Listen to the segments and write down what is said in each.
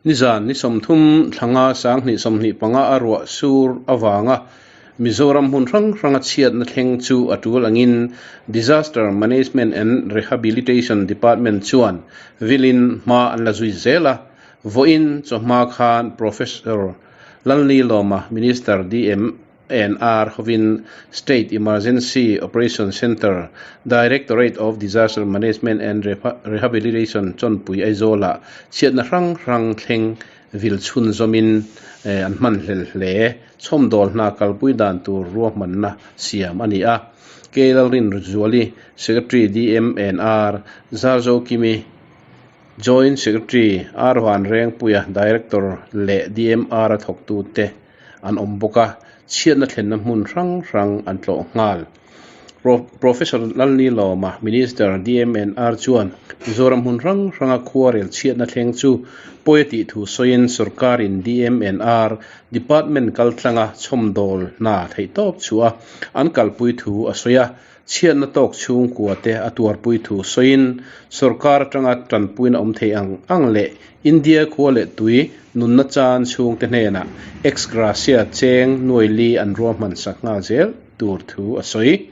Nizan ni 30 thlanga 2025 a ruah sur avanga Mizoram hmun hrang hranga chhiatna thleng chu a tul angin Disaster Management and Rehabilitation Department chuan vilin hma an la zui zel a. Vawiin chawhma khan Professor Lalnilawma, Minister DM. NR hovin State Emergency Operation Centre, Directorate of Disaster Management and Rehabilitation Chawnpui Aizawlah chhiatna hrang hrang thleng vil chhunzawmin an hman hlel hle. Chhawmdawl hna kalpui dan tur ruahmanna siam a ni a. K Lalrinzuali, Secretary DMNR, Zarzo Kimi, Joint Secretary, R Vanrengpuia, Director leh DMR a thawktute an awm bawk a, chhiatna thlenna hmun hrang hrang an tlawh nghal. Professor Lalnilawma, Minister, DMNR chuan Mizoram hmun hrang hranga khuarel chhiatna thleng chu pawi a tih thu sawiin sorkarin DMNR Department kaltlanga chhawmdawl hna theihtawp chhuah a an kalpui thu a sawi a. Chhiatna tawk chhungkua te a tuarpui thu sawiin sorkar atanga tanpuina awm thei ang ang leh India khua leh tui nunna chan chhungte hnenah ex gratia cheng nuaili an ruahman sak nghal zel tur thu a sawi.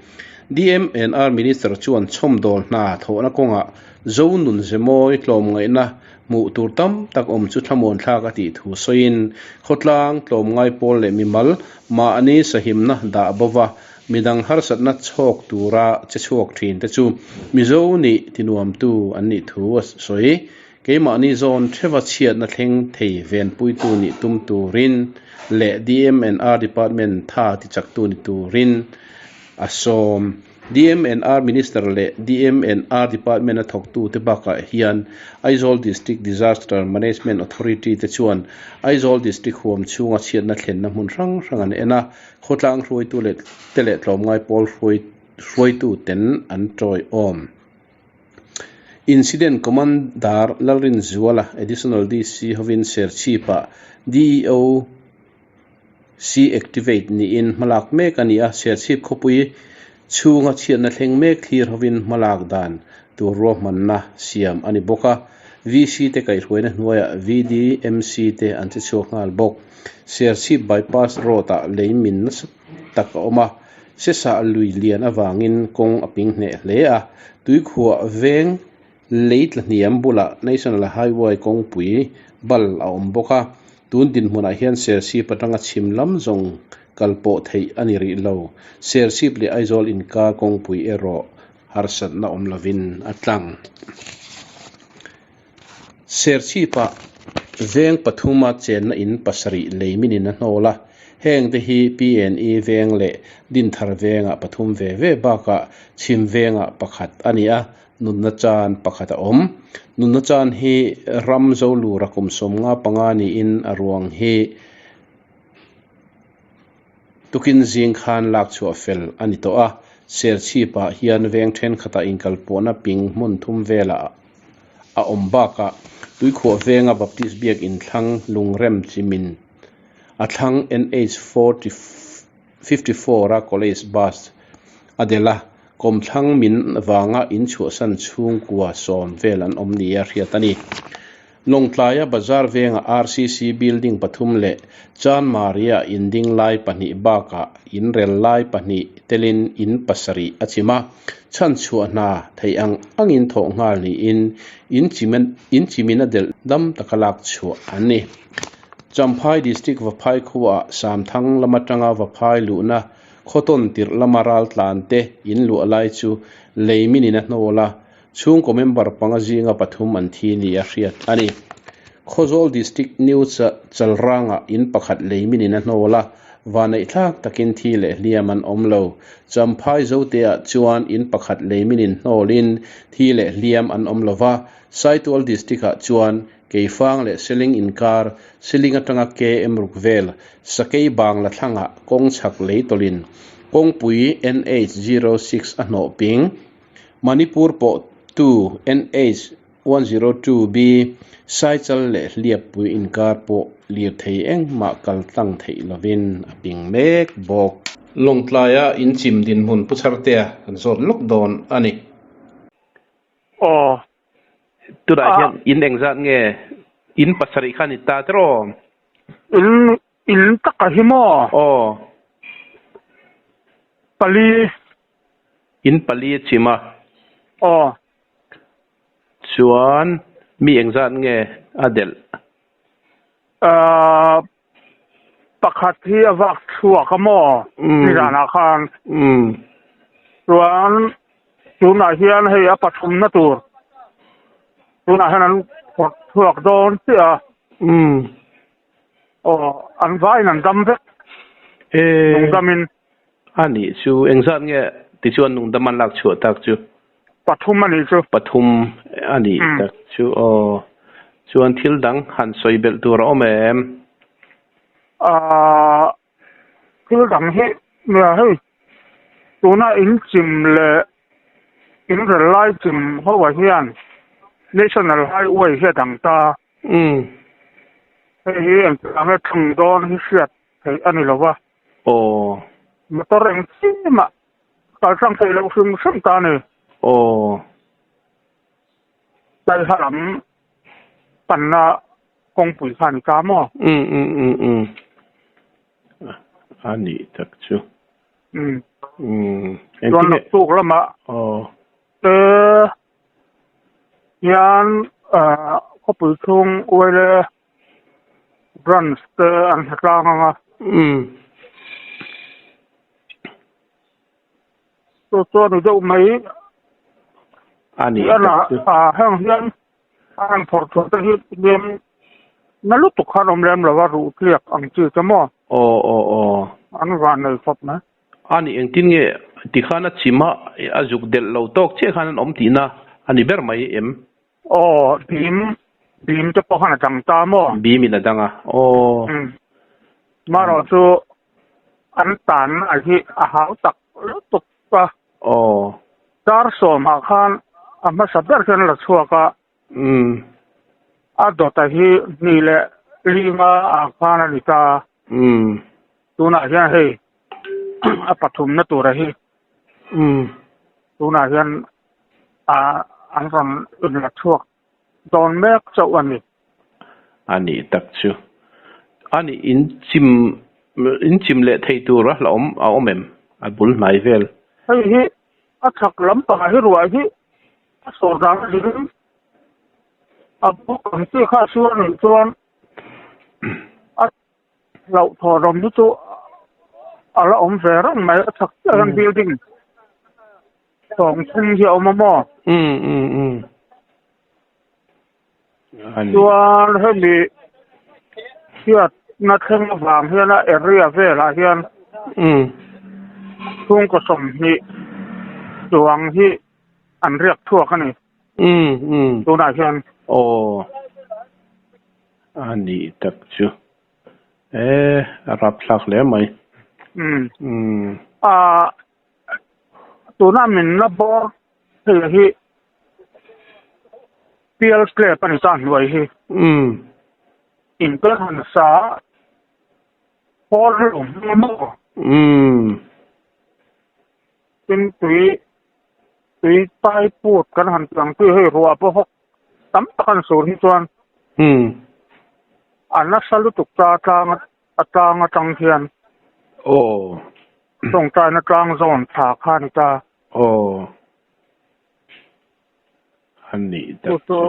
DMNR Minister chuan chhawmdawl hna thawhna kawngah Zo nun zemawi tlawmngaihna hmuh tur tam tak awm chu thlamuan thlak a tih thu sawiin khawtlang tlawmngai pawl leh mimal mahni sahimna dah bova Midang harsatna chhawk tura che chhuak thin te chu Mizo nih tinuamtu an nih thu a sawi. Keimahni zawn theva chhiatna thleng thei venpuitu nih tum turin leh DMNR Department tha tichaktu ni turin a sawm. DMNR Minister leh DMNR Department a thawktute bakah hian Aizawl District Disaster Management Authority te chuan Aizawl District huam chhunga chhiatna thlenna hmun hrang hrang an en a, Khawtlang hruaitu leh te leh tlawmngai pawl hruai hruaitu ten an tawiawm. Incident Commander Lalrinzuala, Additional DC hovin Serchhip-ah DEO C activate niin hmalak mek a ni a, Serchhip khawpui chhunga chhiatna thleng mek thlir hovin hmalak dan tur ruahmanna siam a ni bawk a, VC te kaihhruaina hnuaiah VDMC te an che chhuak nghal bawk. Serchhip Bypass Road ah lei min nasa tak a awm a, sesah lui lian avangin kawng a ping hneh hle a, tuikhuah veng lei tla hniam bulah National Highway kawngpui bal a awm bawk a, tun dinhmunah hian Serchhip atanga chhim lam zawng kal pawh theih a ni rih lo. Serchhip leh Aizawl inkar kawngpui erawh harsatna awm lovin a tlang. Serchhipah veng pathuma chenna in pasarih lei minin a hnawl a, heng te hi PNE veng leh Dinthar vengah pathum ve ve bakah Chhim vengah pakhat a ni a, nunna chan pakhat a awm. Nunna chan hi ram Zolura kum 55 niin a ruang hi Tukin zing khan lak chhuah fel a ni tawh a, Serchhipah hian veng thenkhatah inkalpawhna ping hmun thum velah a awm bakah Tuikhuah venga Baptist biak inthlang lungrem chimin a thlang NH 54 a college bus a delh a, kawmthlang min vanga inchhuahsan chhungkua sawm vel an awm nia hriat a ni. Lawngtlaia bazar venga RCC building pathum leh Chanmari-a inding lai pahnih bakah inrel lai pahnih telin in pasarih a chim a, chhanchhuah hna theih ang angin thawh nghal niin in chimin a delh dam taka lak chhuah an ni. Champhai District Vaphai khuaah Samthang lam atanga Vaphai luhna khawtawn tirh lama raltlan te in luah lai chu lei minin a hnawl a, Chhungkaw member panga zinga pathum an thi ni a hriat a ni. Khawzawl District New Chalrangah in pakhat lei minin a hnawl a, vaneihthlak takin thi leh hliam an awm lo. Champhai Zoteah chuan in pakhat lei minin hnawlin thi leh hliam an awm lo va, Saitual District-ah chuan Keifang leh Seling inkar, Seling atanga KM ruk vel, Sakei Bangla thlangah kawng chhak lei tawlhin kawngpui NH 06 a hnawh ping. Manipur pawh tu NH 102 B Saichal leh Hliappui inkar pawh lirthei engmah kal tlang theih lovin a ping mek bawk. Lawngtlaia inchim dinhmun Pu Chhartea kan zawt lawk dawn a ni. Aw. Tunah hian in engzat nge? In pasarih kha a ni ta tiraw? In in taka hi maw? Aw. Pali. In pali a chim a. Aw. Chuan mi engzat nge a delh? Ahh pakhat hi a vak chhuak a maw nizanah khan. Chuan tunah hian hei a pathumna tur tunah hian an phawrh chhuak dawn chiah a. Aw an vaiin an dam vek nungdamin. A nih chu engzat nge tichuan nungdam an lak chhuah tak chu? Pathum a nih chu. Pathum a nih tak chu aw. Chuan thil dang han sawi belh tur a awm em? Aaa thil dang hi nia hei tuna in chim leh in rel lai chim ho ah hian National Highway hi a dang ta. Hei hi engtikah nge thleng dawn hi hriat theih a ni lo va. Aw. Motor eng chimah kal tlang theih loh hrim hrim ta a ni. Aw. Tlaiha lam panna kawngpui kha a ni ta maw? Um um um um. A nih tak chu. Um. Um. Chuan naktuk lamah. Aw. Te hian khawpui chhung uaile Branch te an hre tlang ang a. Umm. Chu chu a ni deuh mai. A ni tak chu. A heng hian a han phawrh chhuah te hi hliam na lutuk khan awm lem lo a, ruh tliak ang chi te maw? Aw aw aw. An van nei khawp mai. A ni engtin nge tikhan a chim a, a zuk delh lo tawk chiah khan an awm tihna a ni ber mai em? Aw, bim, bim te pawh khan a dang ta maw? Bim in a dang a, aw. Umm. Marawh chu an tanna hi a hau tak lutuk a. Aw. Dar sawmah khan a hmasa ber hian a la chhuak a. Umm. A dawta hi hnih leh linga ah khan a ni ta. Umm. Tunah hian hei a pathumna tura hi. Umm. Tunah hian ah an rawn inla chhuak dawn mek chauh a ni. A nih tak chu. A nih in chim in chim leh thei tur a hlauhawm a awm em? A bul hnai vel. Hei hi a chhak lampangah hi ruah hi a sawr dan a ring a buk ang chi kha a sur a nih chuan a Hlauhthawnawm hi chu a la awm ve reng mai a chak chiah hian building sawng thum hi a awm a maw? Um um um. Chuan hemi chhiatna thleng avang hian a area velah hian chhungkaw 20 chuang hi an riak chhuak a ni. Um um. Tunah hian. Aw. A nih tak chu. E, a rapthlak hle mai. Umm. Umm. A, tuna min la bawr thei hi pial slab a ni ta hnuai hi. Umm. In kal han sa hawl hlawm hmang a maw? Umm. Tin tui, tui pai put kan han tih ang chi hei ruah pawh hawk tam tak an sur hi chuan a nasa lutuk ta tlang a tlang atang hian Aw. tawngtaina tlang zawn tha kha a ni ta. Aw. A nih tak Chu chu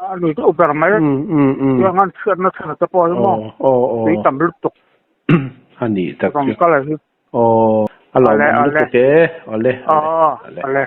a ni deuh ber mai. Tiang an chhiatna chhan te pawh hi maw tui tam lutuk A nih tak rawn kal a hi. Aw. A lawmawm lutuk e. Awle. Awle. Awle.